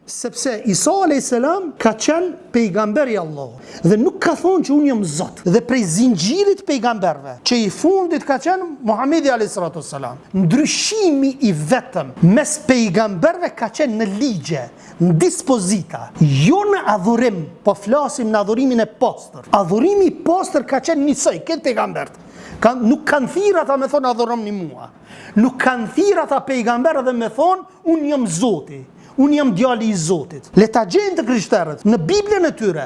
Sepse Isa alejhi selam ka qenë pejgamber i Allahut dhe nuk ka thonë që unë jam Zot. Dhe prej zinxhirit të pejgamberëve, që i fundit ka qenë Muhamedi alejhi salatu selam. Ndryshimi i vetëm mes pejgamberëve ka qenë në ligje, në dispozita, jo në adhurim, po flasim në adhurimin e pastër. Adhurimi i pastër ka qenë njësoj, krejt pejgamberët. Kan, nuk kanë thirrë ata me thonë adhuromni mua. Nuk kanë thirrë ata pejgamberë dhe me thonë unë jam Zoti. Unë jam djali i Zotit. Le ta gjejnë të krishterët në Biblën e tyre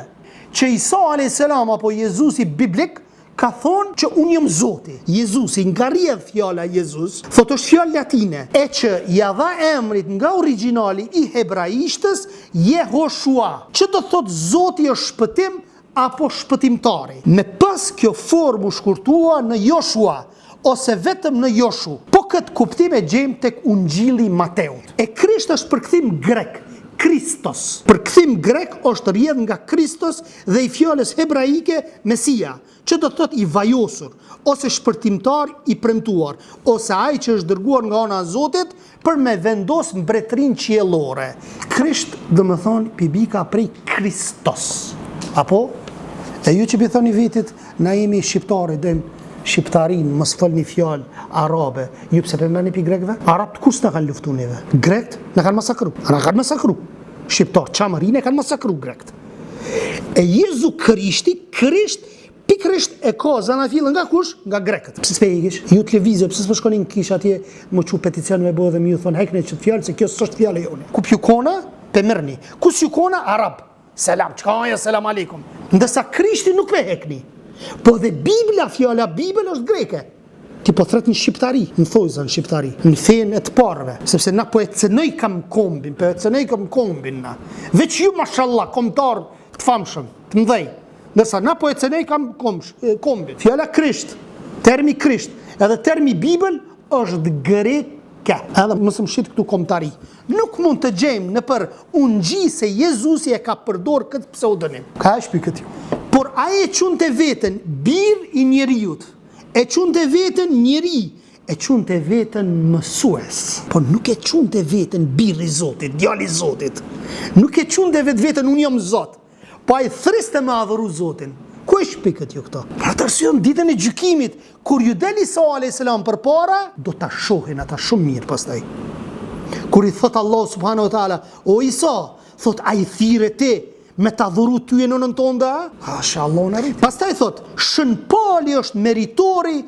që Isa alayhis salam apo Jezusi biblik ka thonë që unë jam Zoti. Jezusi, nga rrjedh fjala Jezus, thotë është fjalë latine, e që ia dha emrit nga origjinali i hebraishtes Jehoshua, që do të thotë Zoti është shpëtim apo shpëtimtari. Me pas kjo formë u shkurtua në Joshua, ose vetëm në Joshu. Po këtë kuptim e gjejmë tek Ungjilli i Mateut. E Krisht është përkthim grek, Kristos. Përkthim grek është rrjedh nga Kristos dhe i fjalës hebraike Mesia, që do të thotë i vajosur, ose shpëtimtar i premtuar, ose ai që është dërguar nga ana e Zotit për me vendos mbretërinë qiellore. Krisht, domethonë, pi bika prej Kristos. Apo? E ju që pi thoni vetit, na jemi shqiptarë, dojmë shqiptarinë, mos folni fjalë arabe. Ju pse pe merrni pi grekëve? Arabët kur s'na kanë luftu neve? Grekt na kanë masakru. A na kanë masakru? Shqiptarët, Çamërinë e kanë masakru grekt. E Jezu Krishti, Krisht, Pikërisht e ka zanafillën nga kush? Nga grekët. Pse s'pe hekish? Ju të lëvizje, pse s'po shkoni në kishë atje me çu peticion me bo dhe me ju thonë hekne qët fjalë se kjo s'është fjalë e jone. Ku p'ju kona, pe merrni. Ku s'ju kona, arab. Selam, çka ajo selam aleikum. Ndërsa Krishti nuk pe hekni. Po dhe Bibla, fjala Bibël është greke. Ti po thret në shqiptari, në thojza në shqiptari, në fenë e të parëve, sepse na po e cenojkam kombin, po e cenojkam kombin na. Veç ju mashallah kombëtar të famshëm, të mëdhej. Ndërsa na po e cenojkam kombin. Fjala Krisht, termi Krisht, edhe termi Bibël është greke. Edhe mos më shit këtu kombëtari. Nuk mund të gjejmë nëpër Ungjij se Jezusi e ka përdor këtë pseudonim. Ka e shpikët ju. Por ai e qunte veten bir i njeriut, e qunte veten njeri, e qunte veten mësues, por nuk e qunte veten bir i Zotit, djali i Zotit. Nuk e qunte vetveten unë jam Zot. Po ai thriste me adhuru Zotin. Ku e shpikët ju këto? Për atë arsye në ditën e gjykimit, kur ju del Isa alayhis salam përpara, do ta shohin ata shumë mirë pastaj. Kur i thot Allahu subhanahu wa taala, o Isa, thot a i thirre ti me të adhuru ty e nënën tonde, a? Hasha Allahu na rujt. Pastaj thot, Shën Pali është meritori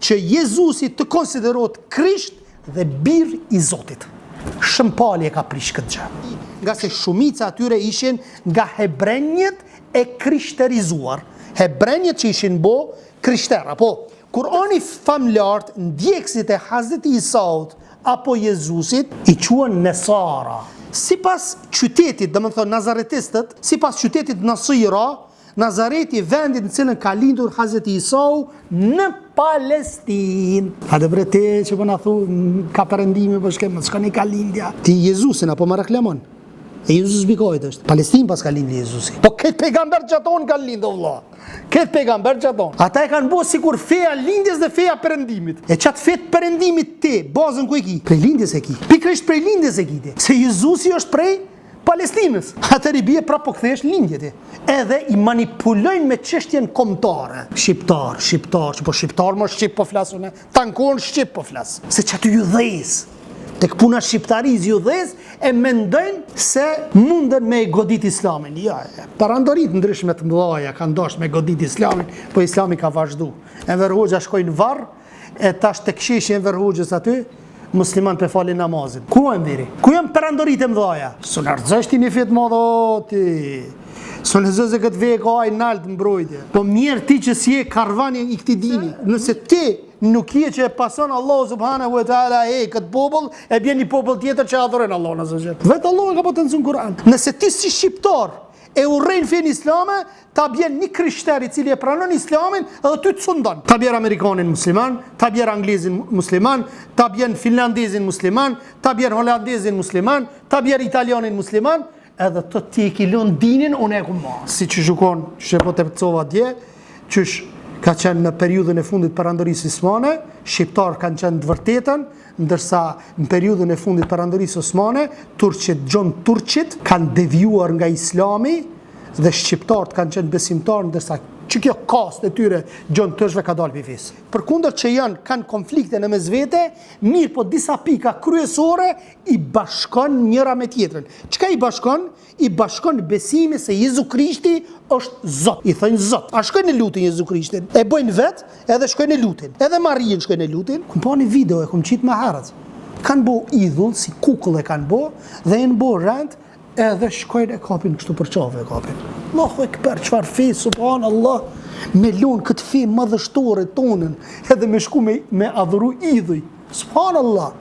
që Jezusi të konsiderohet Krisht dhe bir i Zotit. Shën Pali e ka prish këtë gjë. Ngase shumica atyre ishin nga hebrenjët e krishterizuar. Hebrenjët që ishin bo krishterë, apo? Kurani famëlartë ndjekësit e Hazreti Isaut apo Jezusit i quan Nesara. Sipas qytetit, domethënë nazaretistët, sipas qytetit Nasira, Nazareti, vendit në cilën ka lindur Hazreti Isau në Palestinë. Hajde bre ti që po na thu ka perëndimi po shkem, s'ka një ka lindja. Ti Jezusin apo më reklamon? E Jezus bikojt është. Palestinë paska lindë Jezusi. Po krejt pejgamberët qaton kanë lindë, o vlla. Krejt pejgamberët qaton. Ata e kanë bo sikur feja lindjes dhe feja perëndimit. E qatë fe të perëndimit ti, bazën ku e ki? Prej lindjes e ki. Pikërisht prej lindjes e ki ti. Se Jezusi është prej Palestinës. Atëherë i bie prapë po kthehesh në lindje ti. Edhe i manipulojnë me çështjen kombëtare. Shqiptar, shqiptar, që po shqiptar më shqip po flas unë, tan kohën shqip po flas. Se qaty ju dhez. Tek puna shqiptarisë ju dhez e mendojnë se munden me e godit islamin. Jo, perandori të ndryshme të mëdha kanë dashur me godit islamin, po islami ka vazhdu. Enver Hoxha shkoi në varr, E tash tek sheshi Enver Hoxhës aty, muslimanët pe falin namazin. Ku Enveri? Ku janë perandoritë e mëdha? S'un e rrëzosh ti një fe të madhe o ti. S'un e rrëzon se këtë fe e ka ai nalt në mbrojtje. Po mjerë ti që s'je karvani i këtij dini. Nëse ti nuk je që e pason Allahu subhanahu wa taala e këtë popull, e bjen një popull tjetër që adhuron Allahun azza wa jall. Vetë Allahu e ka potencu në Kur'an. Nëse ti si shqiptar e urren fenë islame, Ta bjen një krishter i cili e pranon islamin edhe ty të sundon. Ta bjer amerikanin musliman, ta bjer anglezin musliman, ta bjen finlandezin musliman, ta bjer holandezin musliman, ta bjer italianin musliman, edhe të ti e ki lënë dinin, unë e kum marrë. Si qysh u konë, që po të përcova dje, qysh ka qenë në periudhën e fundit perandorisë Osmane, Shqiptarët kanë qenë të vërtetën, ndërsa në periudhën e fundit Perandorisë Osmane, turqit, xhon turqit kanë devijuar nga Islami dhe shqiptarët kanë qenë besimtarë, ndërsa që kjo kastë e tyre xhon turqve ka dalë prej fesë. Përkundër që janë kanë konflikte në mes vete, mirëpo disa pika kryesore i bashkon njëra me tjetrën. Çka i bashkon? I bashkon besimi se Jezu Krishti është Zot. I thojnë Zot. A shkojnë e lutin Jezu Krishtin? E bëjnë vet, edhe shkojnë e lutin. Edhe Marinë shkojnë e lutin. Kum pa një video e kum qitë më herët. Kanë bo idhull, si kukull e kanë bo, dhe janë bo rend, edhe shkojnë e kapin kështu për qafe e kapin. Allahu ekber, çfarë fe, subhan Allah, me lon këtë fe madhështore tonën, edhe me shku me, me adhuru idhuj. Subhanallah.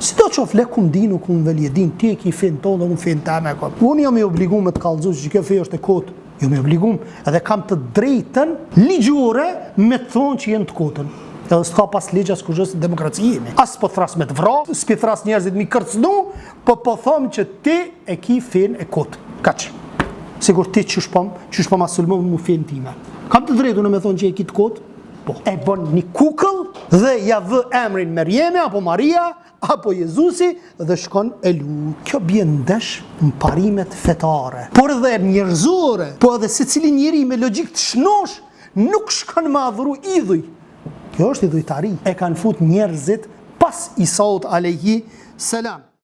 Sido qoftë lekum dinukum velije din, ti e ki fenë tonde, unë fenë teme e kam. Unë jam i obligum me të kallëzu që kjo fe është e kotë. Jam i obligum edhe kam të drejtën ligjore me të thonë që je n'të kotën. Edhe s'ka pas ligj as kurgjë se demokraci jemi. As po thras me të vra, s'pi thras njerëzit mi kërcnu, po po thom që ti e ki fenë e kotë. Kaq. Sikur ti qysh po, qysh po ma sulmon mu fenë time. Kam të drejtë unë me thonë që e ki të kotë? Po, e bën një kukull dhe ja vë emrin Merjeme apo Maria apo Jezusi dhe shkon e lut. Kjo bie ndesh në parimet fetare, por edhe njerëzore, po edhe secili njeri me logjikë të shnosh nuk shkon me adhuru idhuj. Kjo është idhujtari. E kanë fut njerëzit pas Isaut alejhi selam.